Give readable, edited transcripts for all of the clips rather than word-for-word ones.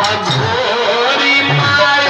अघोरी माय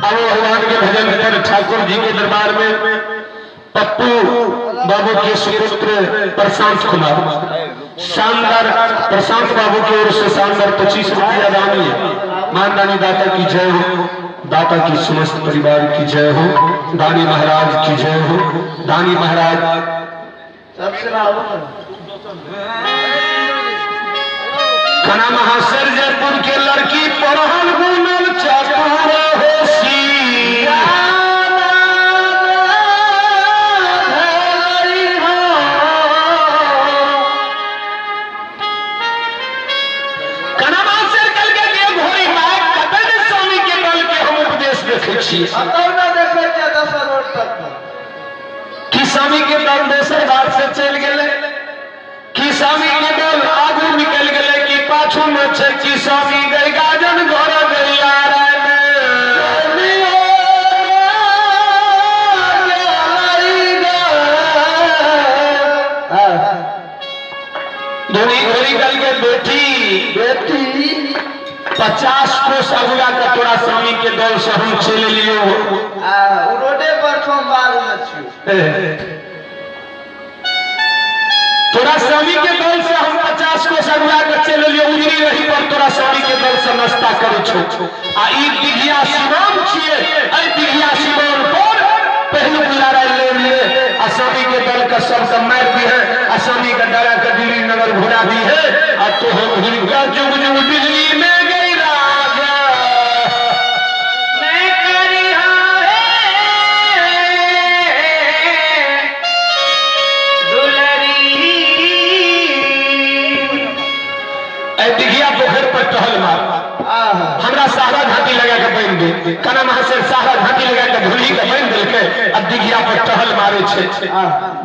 अब भगवान के भजन कर ठाकुर जी के दरबार में पप्पू बाबू के सुपुत्र प्रशांत कुमार, शानदार प्रशांत बाबू की ओर से शानदार 25 रुपया दानी है। मानदानी दाता की जय हो, दाता की समस्त परिवार की जय हो, दानी महाराज की जय हो। दानी महाराज कना महासर जयपुर के लड़की पढ़ल गुनल चतुर होशी। कना महासर कल के के घोड़ी माय कतन स्वामी के बल के हम उपदेश देखै छी। कतौ ना देखै छियै दोसर रोड तक। कि स्वामी के दल दोसर बाट से चलि गेलै, कि स्वामी के दल आगू निकलि गेलै, कि पाछू में छै, कि स्वामी गई गाजन घर गैया। 50 कोस अगुआ के तोरा स्वामी के दल से हम चलि लियो। आ उ रोडे पर छौ, हम बाध में छियौ। तोरा स्वामी के दल से हम 50 कोस अगुआ के चलि लियो, उजरी रही पर तोरा स्वामी के दल से नाश्ता करै छौ। आ ई दिघिया सिवान छियै, एहि दिघिया सिवान पर पहिलुक लड़ाई लड़ लिए आ स्वामी के दल के सबके मारि दी है आ स्वामी के डरा के दिल्ली नगर घुरा दी है। आ तो हम घुरि घुरा जुग जुग बिजली में गई राजा। मैं करी दुलरी। ए दिघिया पोखर पर टहल मार, आहा हमरा सारा घाटी लगा के बांधि दे। कना महाशय सारा घाटी लगा के धुनी के बांधि देलकै आ दिघिया पर टहल मारे छै।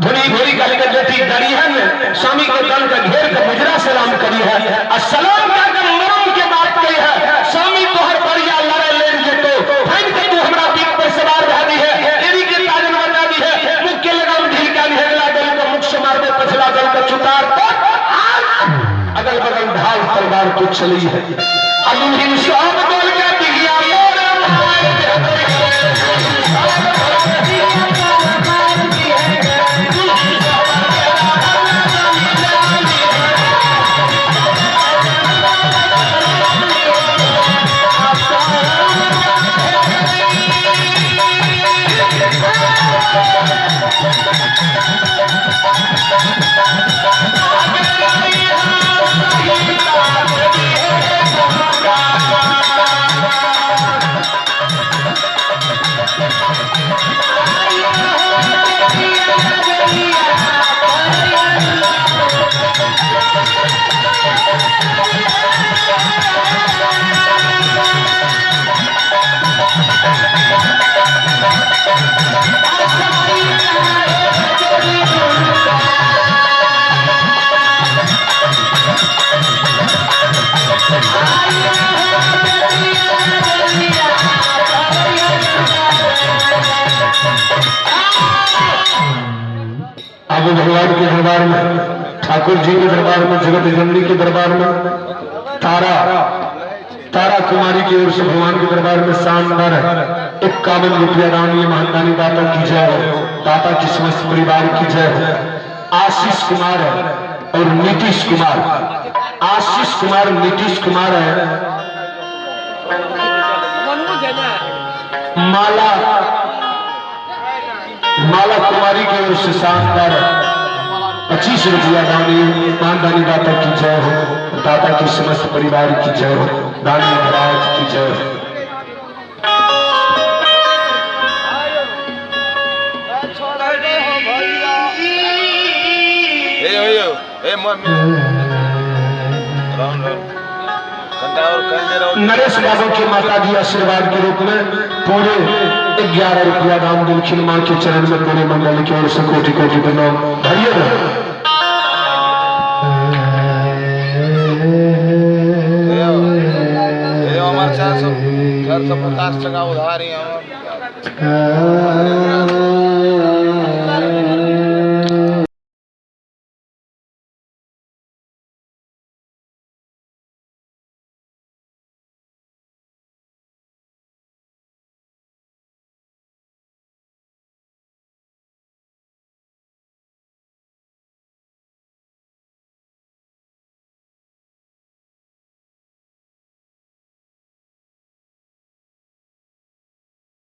धुनी घोरी कहलकै बेटी डरी है ने, स्वामी के दल के घेर के मुजरा सलाम करी है आ सलाम कर के मरम के बात कही है। स्वामी तोहर बढ़िया लड़े लड़ जेतो, फाइन के तू हमरा पीठ पर सवार भए दी है, एरी के ताजन बना दी है, मुख के लगाम ढील के दी है, अगला दल के मुख से मार दे, पछला दल के चुतार पर अगल बगल ढाल तलवार तो चली है। अनुहीन सब दल के दिघिया मोर मार दे। आबू भगवान के दरबार में, ठाकुर जी के दरबार में, जगत जननी के दरबार में, तारा तारा कुमारी की ओर से भगवान के दरबार में शानदार 51 रुपया दान। ये महानदानी दाता की जय हो, दाता की समस्त परिवार की जय हो। आशीष कुमार है और नीतीश कुमार, आशीष कुमार नीतीश कुमार है। माला माला कुमारी की ओर से शानदार 25 रुपया दानी मानदानी दाता की जय हो, दाता की समस्त परिवार की जय हो, दानी महाराज की जय हो। हे हो हे मम्मी राउंड राउंड घंटा और कहीं देर और। नरेश बाबू के माता जी आशीर्वाद के रूप में पूरे 11 रुपया दान दिलखिन। माँ के चरण में पूरे मंडल की ओर से कोटि कोटि प्रणाम। धरिए रहो। हे हमार 450 टका उधार ही हमार।